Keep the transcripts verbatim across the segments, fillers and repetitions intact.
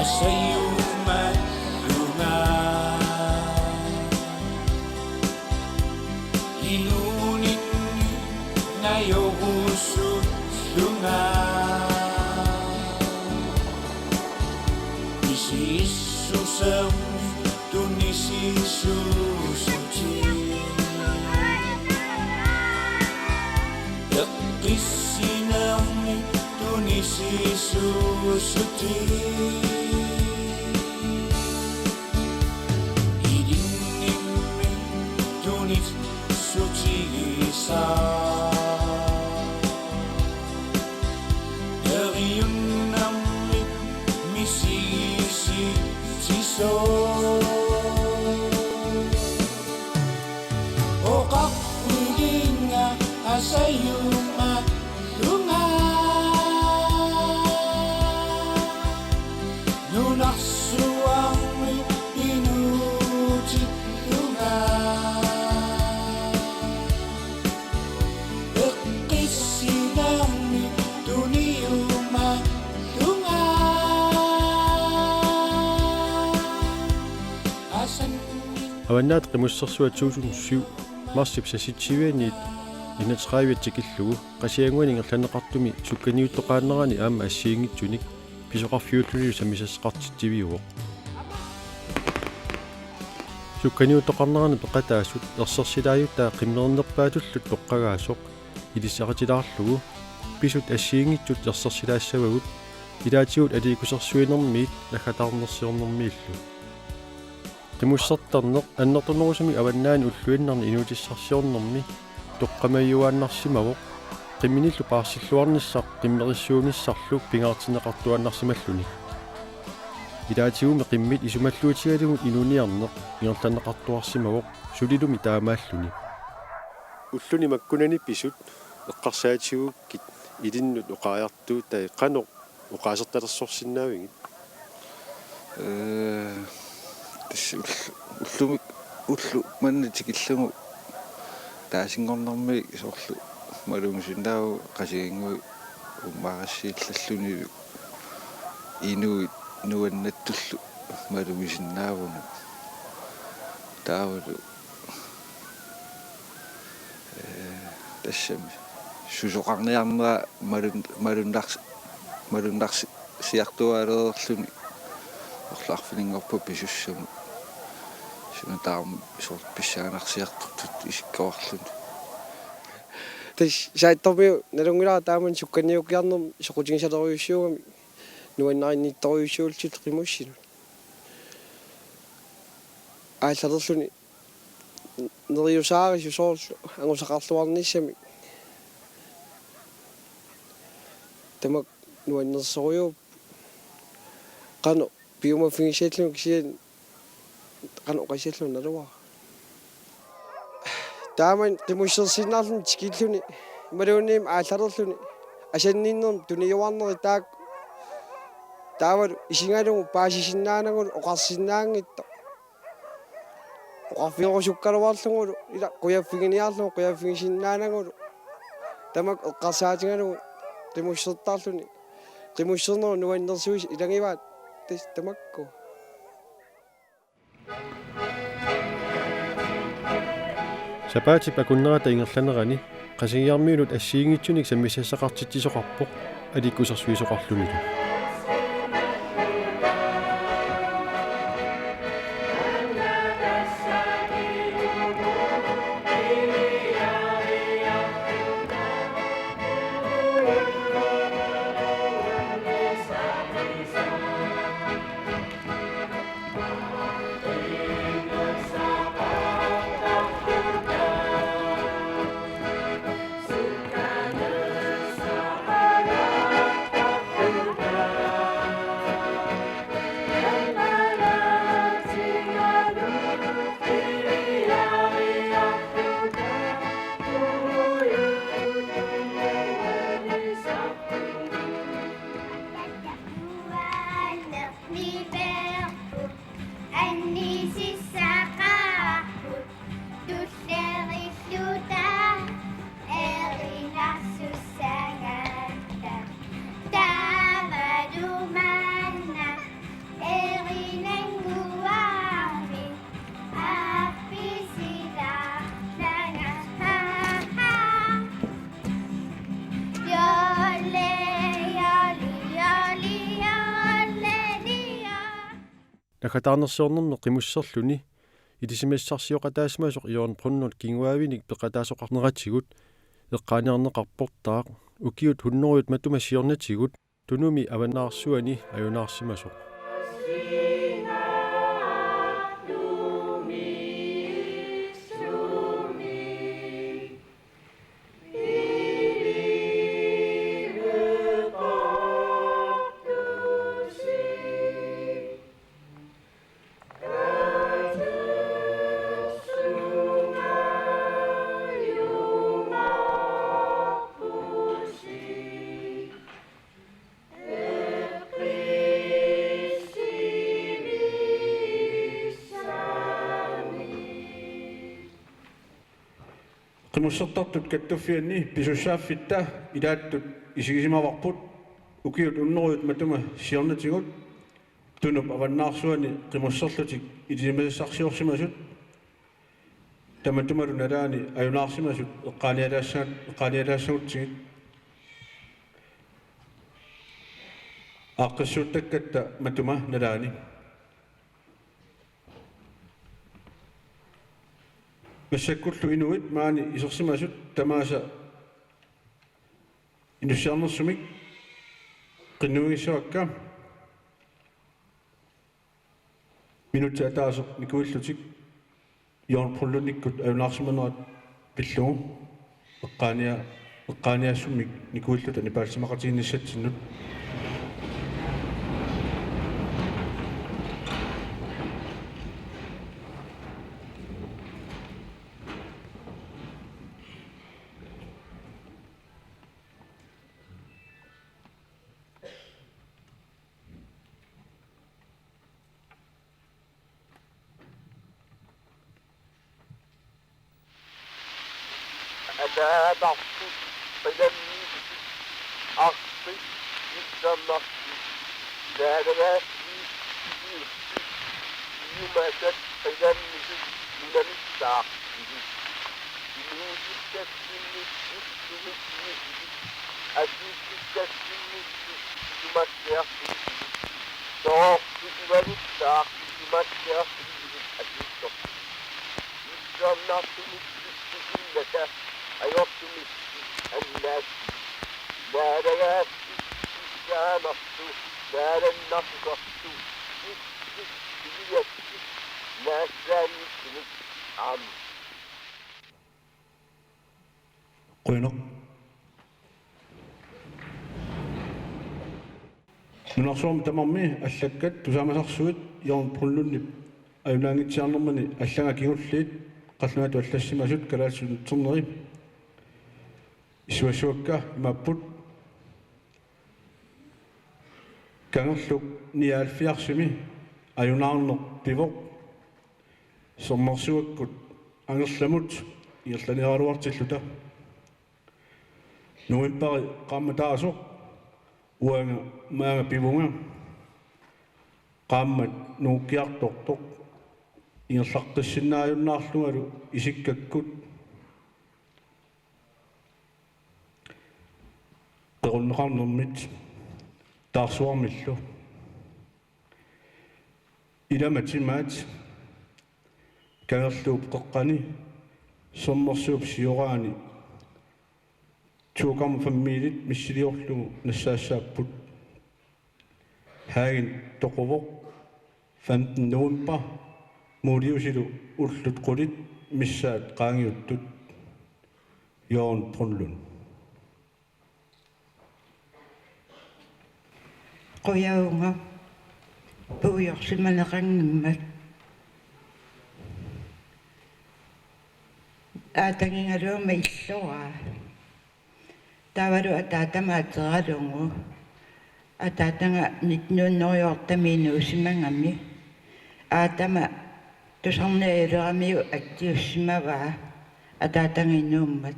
Asajumallunga inuuninni najorusullunga. Misissusermi tunisisuusutit. Eqqissinermi tunisisuusutit. Ilinnimmi tunissutigisaa. Eriunnermi misigisitsisoq. Oqarfiginnga asajumallunga. Nunarsuarmi inuutillunga. Eqqissinermi tuniumallunga. Asannin Avannaata Qimussersuaq to tusind syv marsip seksogtyve-anniit enogtredive tikillugu Qasigiannguani ingerlanneqartumi sukkaniuttoqarnerani aamma assigiinngitsunik pisoqarfiullunilu sammisassaqartitsiviuvoq. Sukkaniuttoqarnerani peqataasut ersersilaajuttaa qimmerinnerpaatullu toqqagaasoq ilissaqatilaarlugu pisut assigiinngitsut ersersilaassavagut ilaatigut aliikkusersuinermiit naggataarnersiornermiillu. Qimussertarneq annertunerusumik avannaani ulluinnarni inuutissarsiornermi toqqammaviuaannarsimavoq qimminillu paarsilluarnissaq qimmerissuunissarlu pingaartinneqartuaannarsimalluni. Ilaatigummi qimmit isumalluutigalugit inuuniarneq ingerlanneqartuarsimavoq sulilumi taamaalluni. Ulluni makkunani pisut eqqarsaatigigukkit ilinnut oqariartuutai qanoq oqaasertalersorsinnaavigit? Ee, tassa ull-, ullumi, ulloq manna tikillugu taasinngornermi soorlu malugisinnaavagut Qasigiannguit uummaarissiillallunilu inuit nuannattullu malugisinnaavagut. Taavalu ee, tassami susoqarniarnera malun-, malunnars-, malunnarsi-, siartuaalereerluni orlu arfininngorpat pisussamut. Suna taama soorlu pissanganarsiartortut isikkoqarluni. Tassa saattormiu nalunngilara taamani sukkaniukkiarnermi soqutigisalerujussuugami nuannarinnittorujussuullutillu qimussinut. Aallalerluni neriusaarisoq soorlu angusaqarluarnissamik. Tamakku nuannersorujuupput. Qanoq piumaffigissallunga kisianni qanoq oqassallugu naluara. Taamani qimussersinnaalluni tikilluni imaluunniit aallalerluni asanninnermi tuniuarneri taakku taavalu isigalugu paasisinnaanagulu oqarsinnaanngitsoq. Oqarfigerusukkaluarlugulu ila qujaffiginiarlugu qujaffigisinnaanagulu. Tamakku eqqarsaatigalugu qimussertarluni. Qimussernerup nuannersuisa ilagivaat tassa tamakku. Sapaatip akunnerata ingerlanerani Qasigiarmiunut assigiinngitsunik sammisassaqartitsisoqarpoq aliikkusersuisoqarlunilu. Naggataarnersiornermi qimusserluni ilisimasassarsioqataasimasoq Jørgen Brønlund kinguaavinik peqataasoqarneratigut eqqaaniarneqarpoq taava ukiut hundredet matuma siornatigut Tunumi avannaarsuani ajunaarsimasoq. Qimussertartut kattuffianni pisussaaffitta ilaattut isigisimavarput ukiut hundredet matuma siornatigut Tunup avannaarsuani qimusserlutik ilisimasassarsiorsimasut tamatumalu nalaani ajunaarsimasut eqqaanialaassagut, eqqaanialaassagutsigit aaqqissuuttakkatta matuma nalaani. Massakkullu inuit maani isersimasut tamaasa inussiarnersumik qinnuigissavakka. Minutsit ataaseq nikuillutik Jørgen Brønlundikkut ajunaarsimanerat pillugu eqqaania-, eqqaaniassummik nikuilluta nipaalsimaqatigiinnissatsinnut. Ataatarput qilammisit arpit nissarnartut naalagaaffiit inuussit iumasat qilammisit nunamissaartut. Inuusikkassinni ullumi inuusilik, asuusikkassinni ullumi isumassiartunik. Soorlu ivaluttaaq isumassiartunik asuussortut. Nissarnartumik isusinnata ajortumik annaassi. Naalagaaffiit nissaanertut naalannartusartut. Illit iliakkit naassaannissinnik aamma. Qujanaq. Nunarsuarmi tamarmi allakkat tusaamasarsuit Jørgen Brønlundip ajunaanngitsiarnermani allanga kingulliit qallunaatut allassimasut kalaallisut nutserneri issuassuakka imaapput: Kangerluk nioghalvfjerdsimi ajunaarneq pivoq. Sermersuakkut Angerlamut ingerlaniaraluartilluta. Novembari qaammataasoq uanga maanga pivunga qaammat nungukkiartortoq ingerlaqqissinnaajunnaarlungalu isikkakkut qerunneqarnermit taarsuarmillu. Ilama timaat Kangerluup qeqqani Sermersuup sioraani Tuukam familiit missiliorlugu nassaassaapput. Hagen toquvoq femten november Muliusilu ullut qulit missaat qaangiuttut. Jørgen Brønlund. Qujavuga puiorsimaneqanngimmat. Aatagigaluama illoraa. Taavalu ataatama ateralugu. Ataataga nitten hundrede og otte-mi inuusimagami. Aatama tusarnialeramiuk atsiussimavaa ataataga inuummat.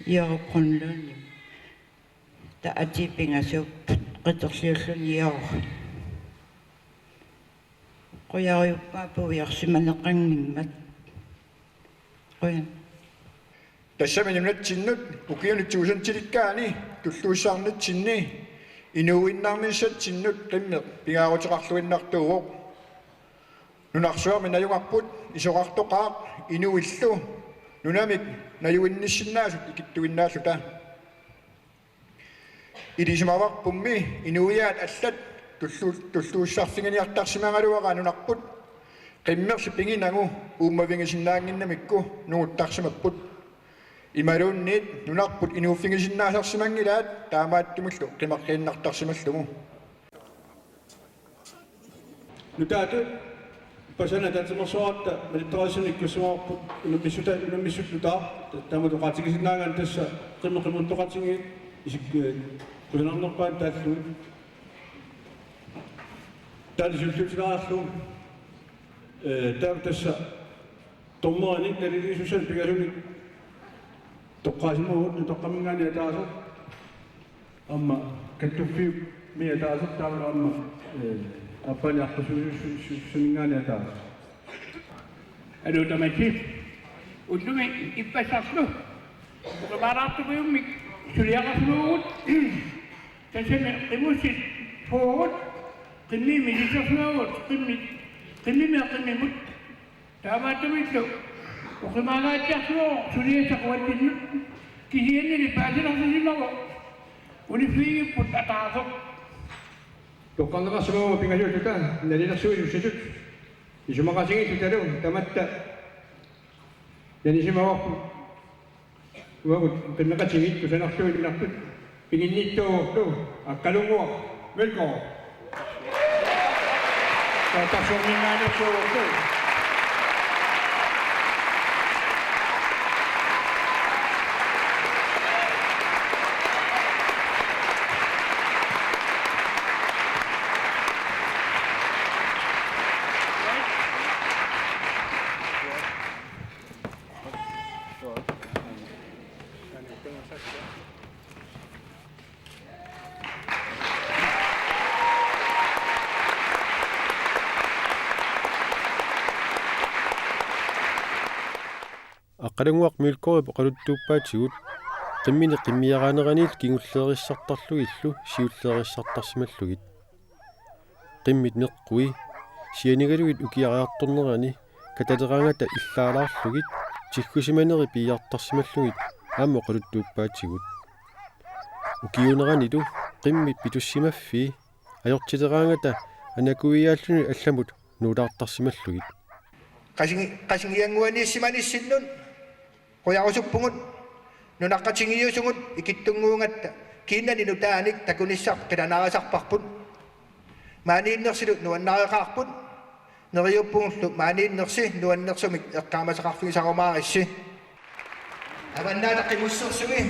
Jørgen Brønlundip taava atii pingasuupput qiterliulluni Jørgen. Qujarujuppaa puiorsimaneqanngimmat. Qujan. Tassami nunatsinnut ukiuni tuusintilikkaani tulluussaarnitsinni Inuuinnarnissatsinnut qimmeq pingaaruteqarluinnartuuvoq. Nunarsuarmi najugarput isorartoqaaq inuillu nunamik najuinnissinnaasut ikittuinnaalluta. Ilisimavarpummi inuiaat allat tullu-, tulluussarfiginiartarsimagaluaraat nunarput qimmerli piginagu uummavigisinnaannginnamikku nunguttarsimapput. Imaluunniit nunarput inuuffigisinnaasarsimanngilaat taamaattumillu qimaqqiinnartarsimallugu. Nutaatut ippassaq ataatsimeersuaratta malittarisassat ikkussimavarput unammissuta-, unammissut nutaaq ta-, taamatut oqaatigisinnaagaanni tassa qimmeq qimuttoqatigiit isik-, eh, kusanarnerpaat taallugit. Taanna siulliutilaarlugu, eh, taava tassa dommerinik nalilersuinermik pingasunik toqqaasimavugut, Utoqqaminngaanniit ataaseq aamma Kattuffiup mii ataaseq taavalu aamma, eh, Aappaanik Aqqarsuisussaninngaanniit ataaseq. Aluu tamassi. Ullumi ippassarlu oqimaalaartupiummik suliaqarsimavugut. Tassami qimussit puugut, qimmimi ilisarsimavugut, qimmit, qimmimi qimmimut. Taamaattumillu oqimaalaatsiarsimavoq suliassaq uallinnut, kisiannili paasilersisimavoq uniffigiupput ataaseq. Toqqarneqarsimavoq pingasuulluta nalilersuisussatut isumaqatigiillutalu tamatta nanisimavarput. Uagut qimmeqatigiit kusanarluinnartut piginnittuuvorlu Aqqalunnguaq Mølgaard. Taartarsuarminngaanneersuuvorlu. Aqqalunnguaq Mølgaardip oqaluttuuppaatigut qimmini qimmiaraaneraniillu kingulleerissartarlugillu siulleerissartarsimallugit. Qimmit meqqui sianigalugit ukiariartornerani kataleraangata illaalaarlugit tiggusimaneri piiartarsimallugit aamma oqaluttuuppaatigut. Ukiuuneranilu qimmit pitussimaffii ajortileraangata anakuiaalluni allamut nuulaartarsimallugit. Qasigi-, Qasigiannguaniissimanissinnut qujarusuppugut, nunaqqatigiiusugut ikittunnguugatta kiinnani nutaanik takunissaq qilanaarisarparput. Maaniinnersilu nuannareqaarput, neriuppugullu maaniinnersi nuannersumik eqqaamasaqarfigisarumaarissi. Avannaata Qimussersui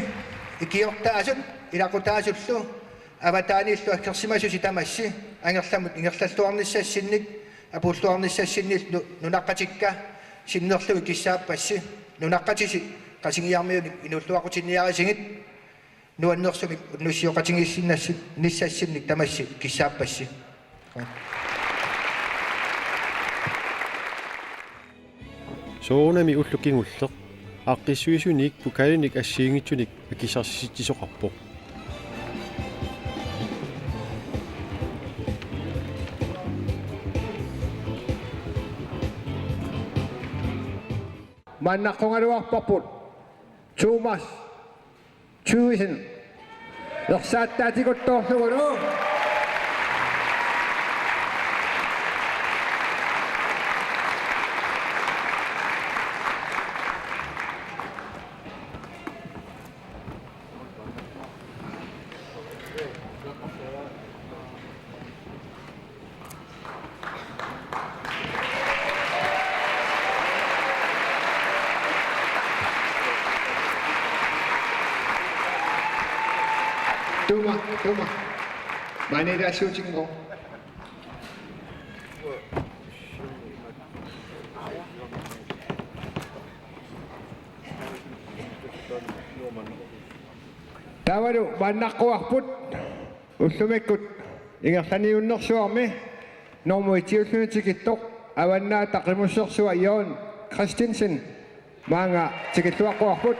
ikiortaasut ilaqutaasullu avataaniillu aggersimasusi tamassi angerlamut ingerlalluarnissassinnik apuulluarnissassinniillu nunaqqatikka sinnerlugit kissaappassi. Nunaqqatisi Qasigiarmiunik inuulluaqqutinniarisigit nuannersumik unnussiooqatigiissinnassi-, -nissassinnik tamassi kissaappassi. Soorunami ulloq kingulleq aaqqissuisunik pokalinik assigiinngitsunik akissarsisitsisoqarpoq. Maannaqqugaluarparput Thomas Thygesen. Ersaattaatikuttoorlugulu. Tuma, tuma. Maaniilaassuutinngooq. Taavalu maannaqquarput ullumikkut ingerlaniunnersuarmi normu et-iulluni tikittoq Avannaata Qimussersua Jørgen Christensen maanga tikilluaqquarput.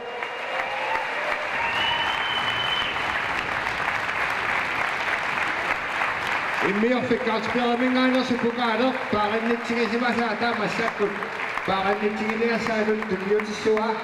Immiorfik Carlsbergiminngaanneersoq pokaali paarinnitsigisimasuata massakkut paarinnitsigineqassaanut tunniutissavaa.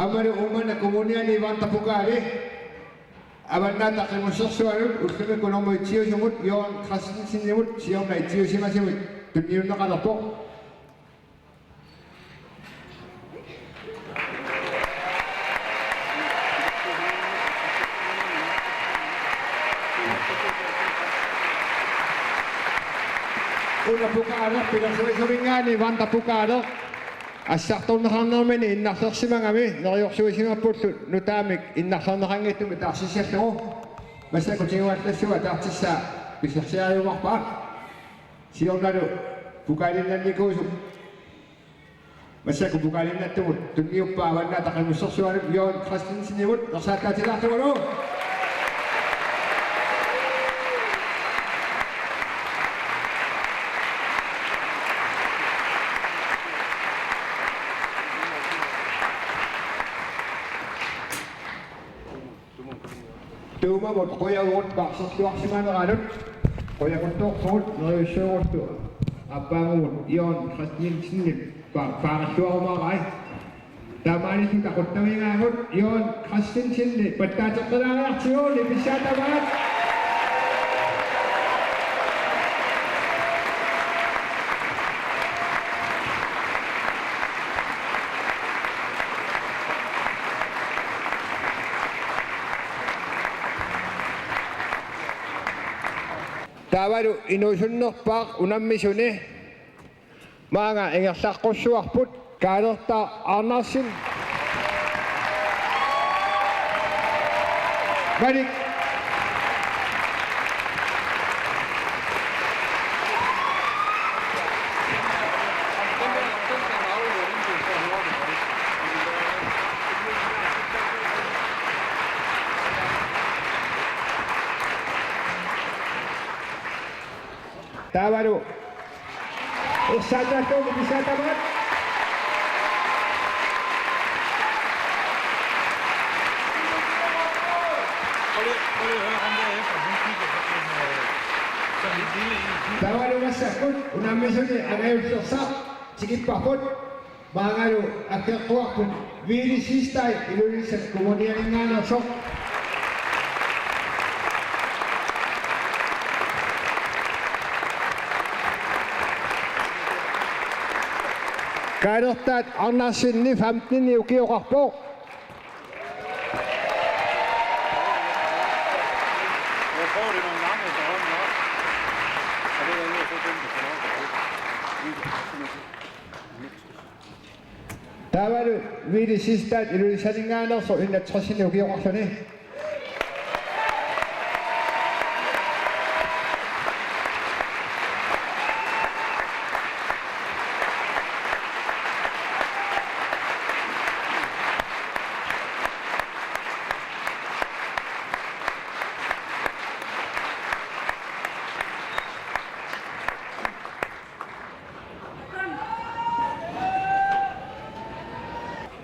Aammalu Uummannap Kommuniani Vandrepokali Avannaata Qimussersuanut ullumikkut nummer et-iusumut Jørgen Christensenimut siorna et-iusimasumut tunniunneqalerpoq. Una pokaali pilersuisuminngaanniit Vandrepokali assartorneqarnermini innarlersimagami neriorsuisimappullu nutaamik innarlerneqanngitsumik taarsissallugu. Massakkut tiguallassua taartissaa pissarsiariumaarpaa. Siornalu pokaalinnannikuusoq massakkut pokaalinnatsumut tunniuppaa Avannaata Qimussersuanut Jørgen Christensenimut ersaattaatilaartumulu. Tuumamut qujavugut paarserluarsimaneranut, qujavugut toorpugut neriussuugullu aappaagugut Jørgen Christensenip pa-, paarilluarumaarai. Taamaalilluta quttavigaagut Jørgen Christensenip pattaateqqilaariartigu, nipissaa tamaat. Taavalu inuusunnerpaaq unammisuni maanga ingerlaqqussuarput Kaalertaaq Andersen. Malik. Taavalu ersaattaartugut nipissaa tamaat. Taavalu massakkut unammisuni angajullersaq tikipparput. Maangalu aggeqquarput Viili Siegstad Ilulissat Kommunianinngaanneersoq. Kaalertaaq Andersen femten ukioqarpoq. Taavalu Viili Siegstad Ilulissaninngaanneersoq enogtres ukioqarluni.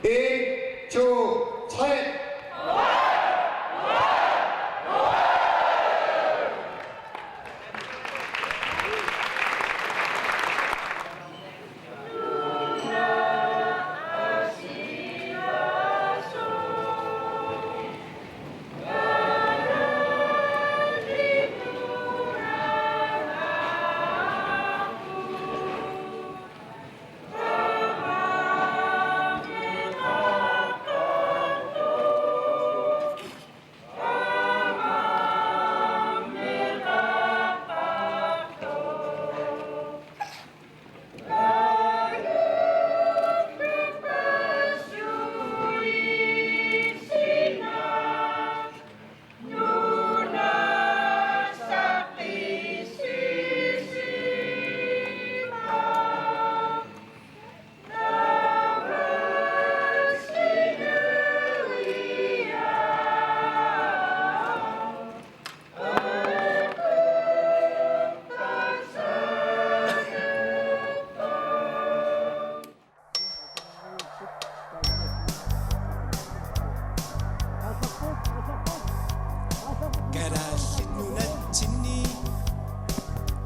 En, to, tre.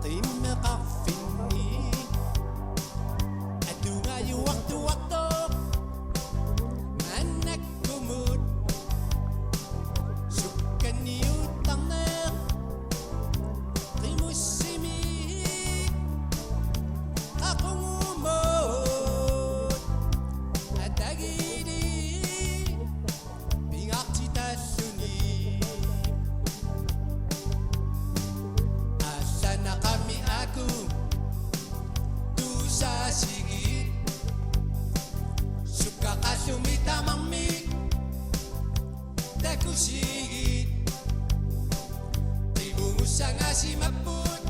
Qimmeqarfinni atugajuartuartoq maannakkumut sukkanniuttarneq qimussimik qaqugumut atagilik pingaartitalluni. Aallannaqami aku tusaasigit sukkaqallumi tamarmik takusigit. Qimugussangasimapput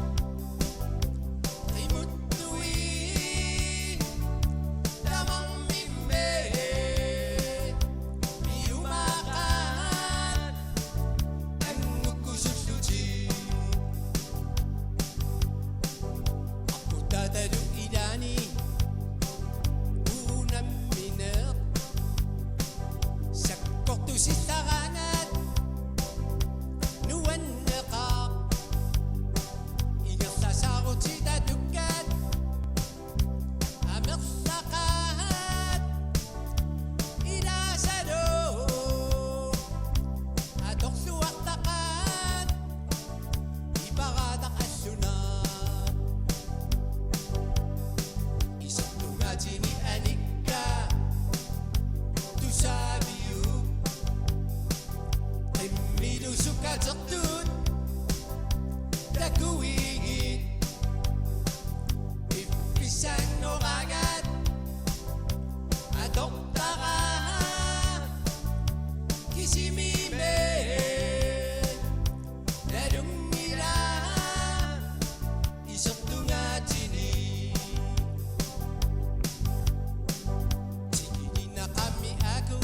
qimuttui tamarmimmi piumaqaat angukkusullutik. Aqqutaatalu ilaanni unammineq sakkortusillaraangat nuanneqaaq. Ingerlasaarutit atukkat amerlaqaat ilaasalu atorluartaqaat iparaataq alluna. Isertugaatini anikka tusaaviuk qimmilu sukkatertut takuigit. Piffissanngoraangat atortara kisimimi nalunngilaa isertugaatini. Tikilinaqami aku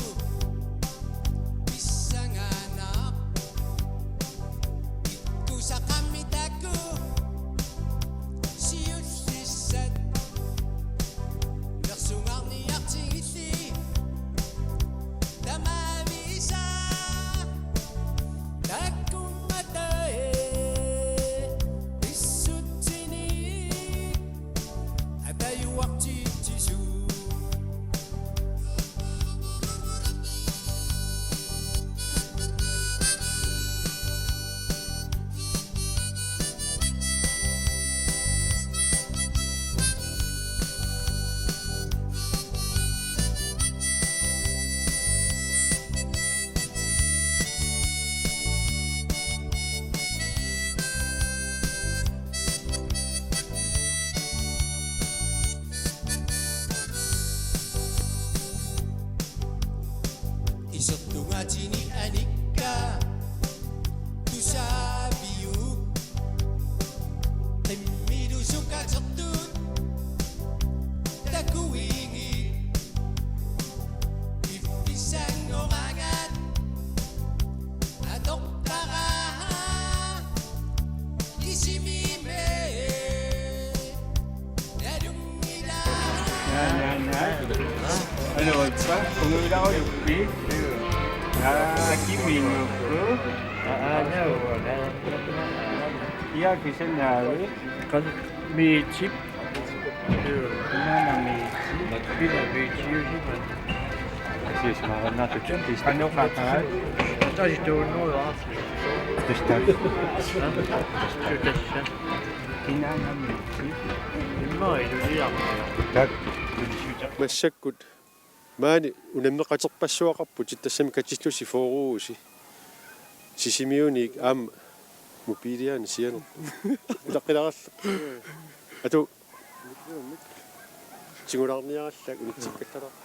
pissangaanaq. Ikkusaqami taku siullissat nersungarniartigilli. Tamaavisa takkummata pissutsini atajuartitsisoq. Isertugaatini anikka tusaaviuk qimmilu sukkatertut takuigit. Piffissanngoraangat atortara kisimimi nalunngilaa. Naa, naa, naa. Alo, Otsa, kunguilaaruluppi? Aa, Kimingukku. Aa, naa. Ia, kusanaavi? Kan Miitip. Kinaana Miitip? Kinaana Miitip. Asius marannaatut. Qanoqataa? Atasi tuunnuuaarsi. Tassa. Ha? Tassa. Kinaana Miitip. Immaqa iluliarpara. Tak. Massakkut maani unammeqaterpassuaqarputit, tassami katillusi fyrreusi. Sisimiuniit aamma mobiiliani sianerpoq. Utaqqilaarallarpoq. Atu. Tigulaarniarallak unitsikkallarpoq.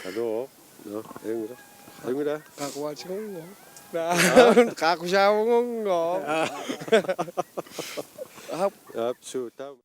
Alo. Nå, ajunngilaq. Ajunngilaq. Qaaquaatigunngooq. Qaaqusaavunngooq. Aap. Aap, suu, taava.